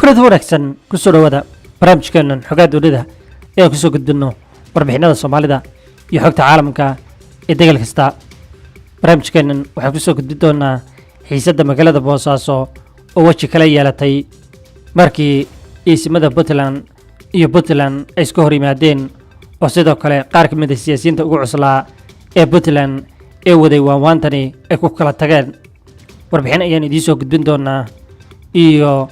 Kulanti wanaagsan, kusoo dhawaada barnaamijkeennan xogaa dunida ee aan kusoo gudbinno warbixinada Soomaalida iyo xogta caalamka ee degal kasta. Barnaamijkeennan waxaan kusoo gudbin doonaa xiisadda magaalada Boosaaso oo weji kala yeelatay markii iisimada Puntland iyo Puntland ay iska hor yimaadeen, oo sidoo kale qaar ka mid a siyaasiyiinta ugu cuslaa ee Puntland ee waday waanwaantani ay ku kala tageen. Warbixin ayaan idiin soo gudbin doonaa, iyo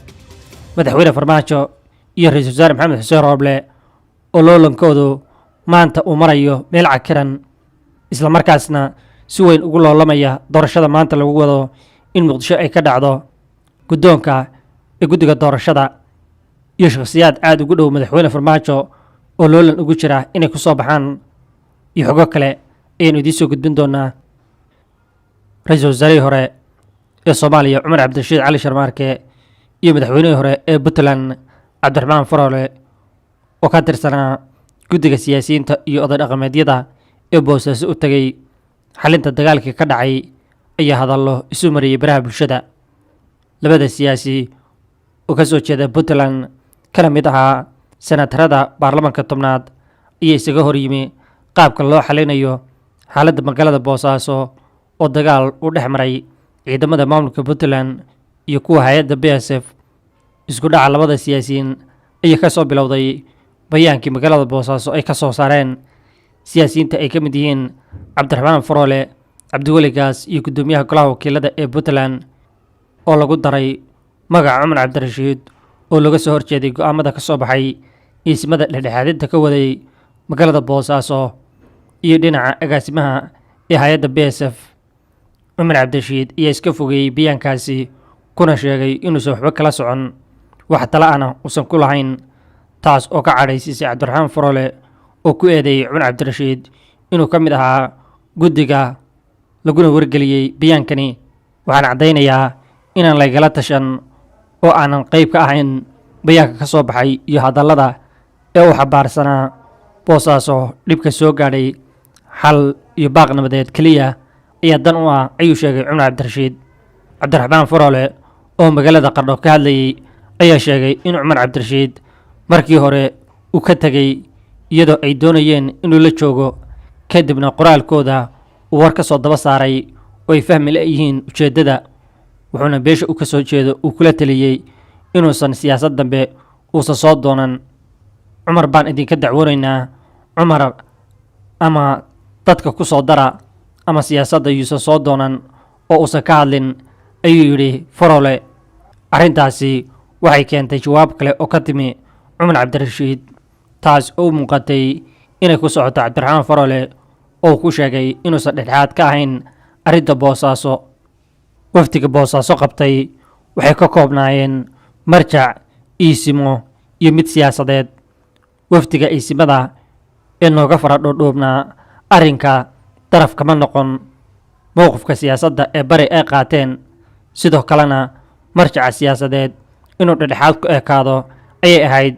Madaxweyne Farmaajo iyo Ra-iisul Wasaare Maxamed Xuseen Rooble oo loolankoodu maanta uu marayo meel cakiran, islamarkaasna si weyn ugu loolamaya doorashada maanta lagu wado in Muqdisho ay ka dhacdo guddoonka ee guddiga doorashada, iyo shakhsiyaad aada ugu dhow Madaxweyne Farmaajo oo loolan ugu jira inay ku soo baxaan, iyo xogo kale ayaanu idiin soo gudbin doonaa. Ra-iisul wasaarihii hore ee Soomaaliya Cumar Cabdirashiid Cali Sharmaarke iyo madaxweynihii hore ee Puntland Cabdiraxmaan Faroole oo ka tirsanaa guddiga siyaasiyiinta iyo oday dhaqameedyada ee Boosaaso u tegay xalinta dagaalkii ka dhacay ayaa hadallo isu mariyey baraha bulshada. Labada siyaasi oo ka soo jeeda Puntland kana mid ahaa senatarada baarlamaanka 10aad ayaa isaga hor yimi qaabka loo xalinayo xaaladda magaalada Boosaaso oo dagaal u dhex maray ciidamada maamulka Puntland iyo kuwa hay-adda BSF. Isku dhaca labada siyaasiyiin ayaa ka soo bilowday bayaankii magaalada Boosaaso ay ka soo saareen siyaasiyiinta ay ka mid yihiin Cabdiraxmaan Faroole, Cabdiweli Gaas iyo guddoomiyaha golaha wakiilada ee Puntland, oo lagu daray magaca Cumar Cabdirashiid, oo laga soo horjeeday go'aamada ka soo baxay iisimada dhexdhexaadinta ka waday magaalada Boosaaso iyo dhinaca agaasimaha ee hay-adda BSF. Cumar Cabdirashiid ayaa iska fogeeyey bayaankaasi, kuna sheegay inuusan waxba kala socon, wax tala ahna uusan ku lahayn, taas oo ka cadhaysiisay Cabdiraxmaan Faroole oo ku eedeeyey Cumar Cabdirashiid inuu ka mid ahaa guddiga laguna wargeliyey bayaankani. "Waxaan caddaynayaa inaan laygala tashan oo aanan qayb ka ahayn bayaanka ka soo baxay iyo hadallada ee uu xambaarsanaa Boosaaso dhibka soo gaadhay. Xal iyo baaq nabadeed keliya ayaa dan u ah," ayuu sheegay Cumar Cabdirashiid. Cabdiraxmaan Faroole oo magaalada Qardho ka hadlayey ayaa sheegay in Cumar Cabdirashiid markii hore uu ka tegey iyadoo ay doonayeen inuu la joogo, kadibna qoraalkooda uu war ka soo daba saaray oo ay fahmi la-yihiin ujeeddada, wuxuuna beesha u ka soo jeedo uu kula teliyey inuusan siyaasad dambe uusan soo doonan. "Cumar baan idinka dacwoonaynaa. Cumar ama dadka ku soo dara ama siyaasadda yuusan soo doonan oo uusan ka hadlin," ayuu yidhi Farole. Arrintaasi waxay keentay jawaab kale oo ka timi Cumar Cabdirashiid, taas oo u muuqatay inay ku socoto Cabdiraxmaan Farole, oo ku sheegay inuusan dhexdhexaad ka ahayn arrinta Boosaaso. Wafdiga Boosaaso qabtay waxay ka koobnaayeen marjac, iisimo iyo mid siyaasadeed. Wafdiga iisimada ee nooga fara dhuudhuubnaa arrinka daraf kama noqon mowqifka siyaasadda ee bari ay qaateen. Sidoo kalena marjaca siyaasadeed inuu dhexdhexaad ku ekaado ayay ahayd,"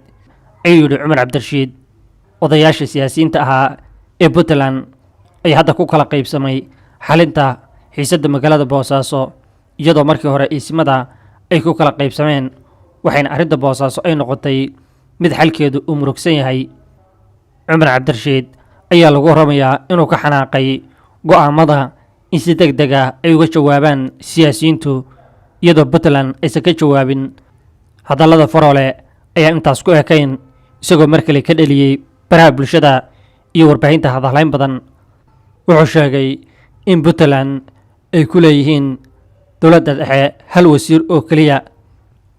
ayuu yidhi Cumar Cabdirashiid. Odayaasha siyaasiyiinta ahaa ee Puntland ayaa hadda ku kala qaybsamay xalinta xiisadda magaalada Boosaaso, iyadoo markii hore iisimada ay ku kala qaybsameen, waxayna arrinta Boosaaso ay noqotay mid xalkeedu uu murugsan yahay. Cumar Cabdirashiid ayaa lagu warramayaa inuu ka xanaaqay go'aamada in si deg deg ah ay uga jawaabaan siyaasiyiintu, iyadoo Puntland aysan ka jawaabin. Hadallada Faroole ayaa intaas ku ekayn, isagoo mar kale ka dheliyey baraha bulshada iyo warbaahinta hadalhayn badan. Wuxuu sheegay in Puntland ay ku leeyihiin dowladda dhexe hal wasiir oo keliya.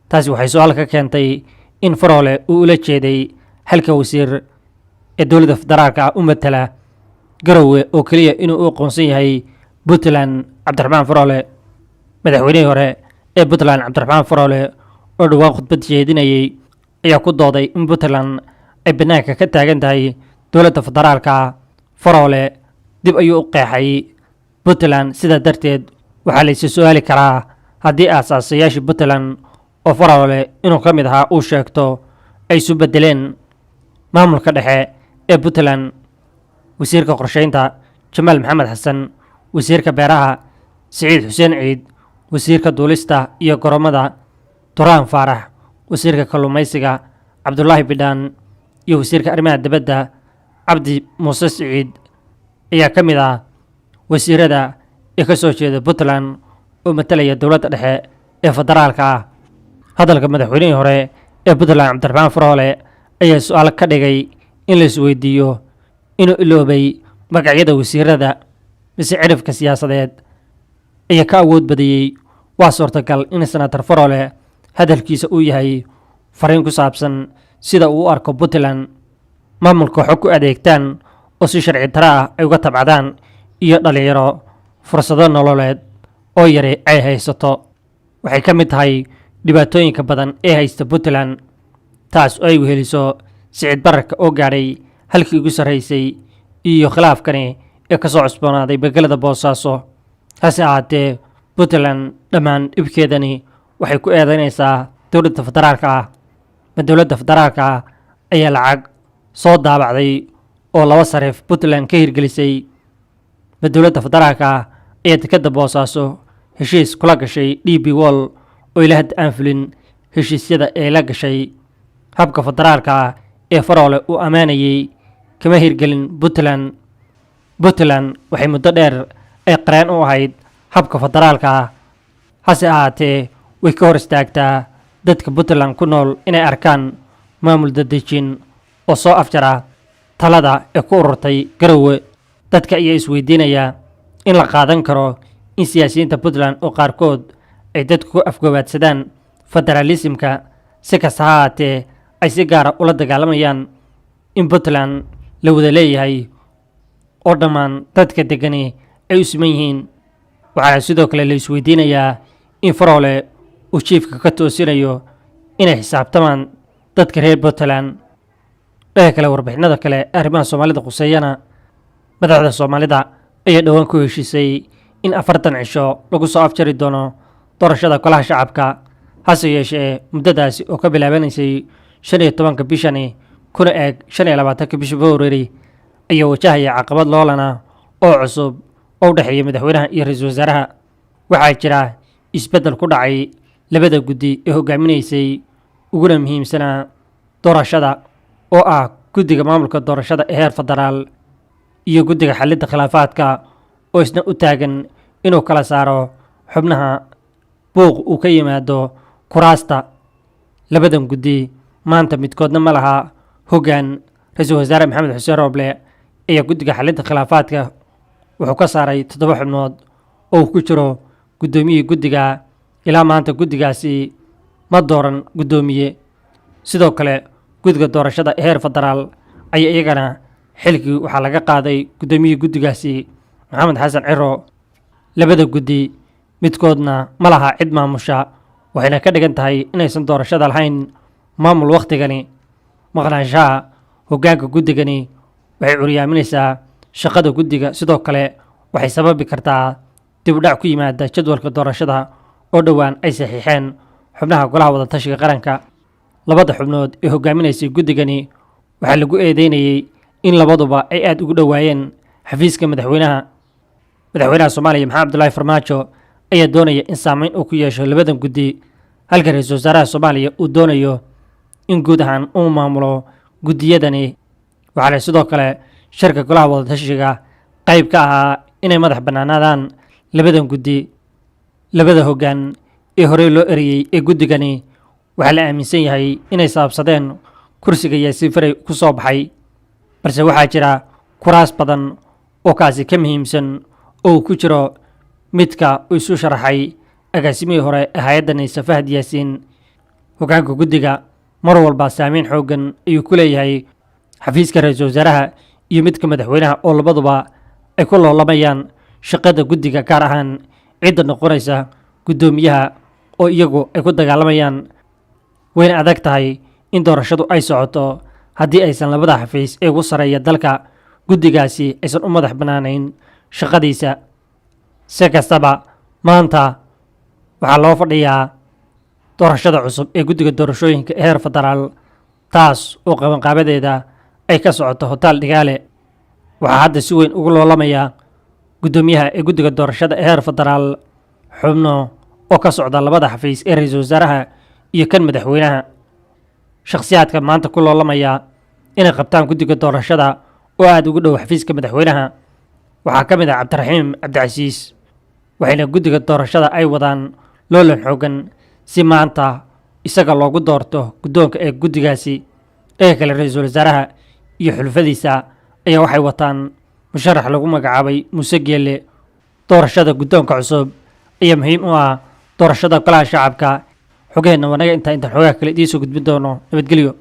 Taasi waxay su-aal ka keentay in Faroole uu ula jeeday halka wasiir ee dowladda federaalka ah u matala Garowe oo keliya inuu u aqoonsan yahay Puntland Cabdiraxmaan Faroole. Madaxweynihii hore ee Puntland Cabdiraxmaan Faroole oo dhowaan khudbad jeedinayey ayaa ku dooday in Puntland ay bannaanka ka taagan tahay dowladda federaalka. Faroole dib ayuu u qeexay Puntland. Sidaa darteed waxaa la isa su-aali karaa haddii aasaasayaashii Puntland oo Faroole inuu ka mid ahaa uu sheegto ay isu beddeleen maamulka dhexe ee Puntland. Wasiirka qorsheynta Jamaal Maxamed Xasan, wasiirka beeraha Siciid Xuseen Ciid, wasiirka duulista iyo goromada Duraan Faarax Wasiirka kalluumaysiga Cabdulaahi Bidhaan iyo wasiirka arrimaha dibadda Cabdi Muuse Siciid ayaa ka mid ah wasiirada ee ka soo jeeda Puntland oo matalaya dowladda dhexe ee federaalka ah. Hadalka madaxweynihii hore ee Puntland Cabdiraxmaan Faroole ayaa su-aal ka dhigay in la isweydiiyo inuu iloobay magacyada wasiirada mise cidhifka siyaasadeed ayaa ka awood badiyey. Waa suurtagal in senator Faroole hadalkiisa uu yahay fariin ku saabsan sida uu u arko Puntland, maamulka xog ku adeegtaan oo si sharci dara ah ay uga tabcadaan iyo dhalinyaro fursado nololeed oo yari ay haysato. Waxay ka mid tahay dhibaatooyinka badan ee haysta Puntland, taas oo ay weheliso sicir bararka oo gaadhay halkii ugu sarraysay iyo khilaafkani ee ka soo cusboonaaday magaalada Boosaaso. Hase ahaatee, Puntland dhammaan dhibkeedani waxay ku eedeynaysaa dowladda federaalka ah. Ma dowladda federaalka ah ayaa lacag soo daabacday oo laba sariif Puntland ka hirgelisay? Ma dowladda federaalka ah ayaa dekedda Boosaaso heshiis kula gashay DP World oo ilaa hadda aan fulin heshiisyada ee la gashay? Habka federaalka ah ee Faroole uu ammaanayey kama hirgelin Puntland. Puntland waxay muddo dheer ay qareen u ahayd habka federaalka ah, hase ahaatee way ka hor istaagtaa dadka Puntland ku nool inay arkaan maamul dadejin oo soo afjara talada ee ku ururtay Garowe. Dadka ayaa isweydiinaya in la qaadan karo in siyaasiyiinta Puntland oo qaarkood ay dadku ku afgobaadsadaan federaalismka, si kasta ha ahaatee ay si gaara ula dagaalamayaan in Puntland la wada leeyahay oo dhammaan dadka degani ay u siman yihiin. Waxaa sidoo kale la isweydiinayaa in Faroole uu jiifka ka toosinayo inay xisaabtamaan dadka reer Puntland. Dhanka kale, warbixinada kale ee arrimaha Soomaalida khuseeyana, madaxda Soomaalida ayaa dhowaan ku heshiisay in 40 cisho lagu soo afjari doono doorashada golaha shacabka. Hase yeeshee, muddadaasi oo ka bilaabanaysay 15-ka bishani kuna eeg 25-ka bisha February ayaa wajahaya caqabad loolana oo cusub oo u dhexeeya madaxweynaha iyo ra-iisul wasaaraha. Waxaa jira isbeddel ku dhacay labada guddi ee hogaaminaysay uguna muhiimsanaa doorashada, oo ah guddiga maamulka doorashada ee heer federaal iyo guddiga xalinta khilaafaadka oo isna u taagan inuu kala saaro xubnaha buuq uu ka yimaado kuraasta. Labadan guddi maanta midkoodna ma laha hoggaan. Ra-iisul wasaare Maxamed Xuseen Rooble ayaa guddiga xalinta khilaafaadka wuxuu ka saaray toddoba xubnood oo uu ku jiro guddoomiyihii guddiga. Ilaa maanta guddigaasi ma dooran guddoomiye. Sidoo kale, guddiga doorashada ee heer federaal ayaa iyagana xilkii waxaa laga qaaday guddoomiyihii guddigaasi, Maxamed Xasan Ciro. Labada guddi midkoodna ma laha cid maamusha, waxayna ka dhigan tahay inaysan doorashada lahayn maamul wakhtigani. Maqnaanshaha hoggaanka guddigani waxay curyaaminaysaa shaqada guddiga. Sidoo kale, waxay sababi kartaa dib u dhac ku yimaada jadwalka doorashada oo dhowaan ay saxiixeen xubnaha golaha wadatashiga qaranka. Labada xubnood ee hogaaminaysay guddigani waxaa lagu eedeynayey in labaduba ay aada ugu dhowaayeen xafiiska madaxweynaha. Madaxweynaha Soomaaliya Maxamed Cabdulaahi Farmaajo ayaa doonaya in saameyn uu ku yeesho labadan guddi, halka ra-iisul wasaaraha Soomaaliya uu doonayo in guud ahaan uu maamulo guddiyadani. Waxaana sidoo kale shirka golaha wadatashiga qayb ka ahaa inay madax bannaanaadaan labadan guddi. Labada hoggaan ee horey loo eriyey ee guddigani waxaa la aaminsan yahay inay saabsadeen kursiga Yaasiin Farey ku soo baxay, balse waxaa jira kuraas badan oo kaasi ka muhiimsan oo uu ku jiro midka uu isu sharaxay agaasimihii hore ee hay-adda NISA, Fahad Yaasiin. Hoggaanka guddiga mar walba saameyn xooggan ayuu ku leeyahay xafiiska ra-iisul wasaaraha iyo midka madaxweynaha, oo labaduba ay ku loolamayaan shaqada guddiga, gaar ahaan cidda noqonaysa guddoomiyaha oo iyagu ay ku dagaalamayaan. Wayna adag tahay in doorashadu ay socoto haddii aysan labada xafiis ee ugu sarreeya dalka guddigaasi aysan u madax bannaanayn shaqadiisa. Si kastaba, maanta waxaa loo fadhiyaa doorashada cusub ee guddiga doorashooyinka ee heer federaal, taas oo qabanqaabadeeda ay ka socoto Hotel Dhigaale. Waxaa hadda si weyn ugu loolamaya guddoomiyaha ee guddiga doorashada ee heer federaal xubno oo ka socda labada xafiis ee ra-iisul wasaaraha iyo kan madaxweynaha. Shakhsiyaadka maanta ku loolamaya inay qabtaan guddiga doorashada oo aada ugu dhow xafiiska madaxweynaha waxaa ka mid ah Cabdiraxiim Cabdicasiis, waxayna guddiga doorashada ay wadaan loolan xoogan si maanta isaga loogu doorto guddoonka ee guddigaasi. Dhanka kale, ra-iisul wasaaraha iyo xulufadiisa ayaa waxay wataan musharax lagu magacaabay Muuse Geelle. Doorashada guddoonka cusub ayaa muhiim u ah doorashada golaha shacabka. Xogeenna wanaga intaa intaan xogaha kale idiin soo gudbin doono. Nabadgelyo.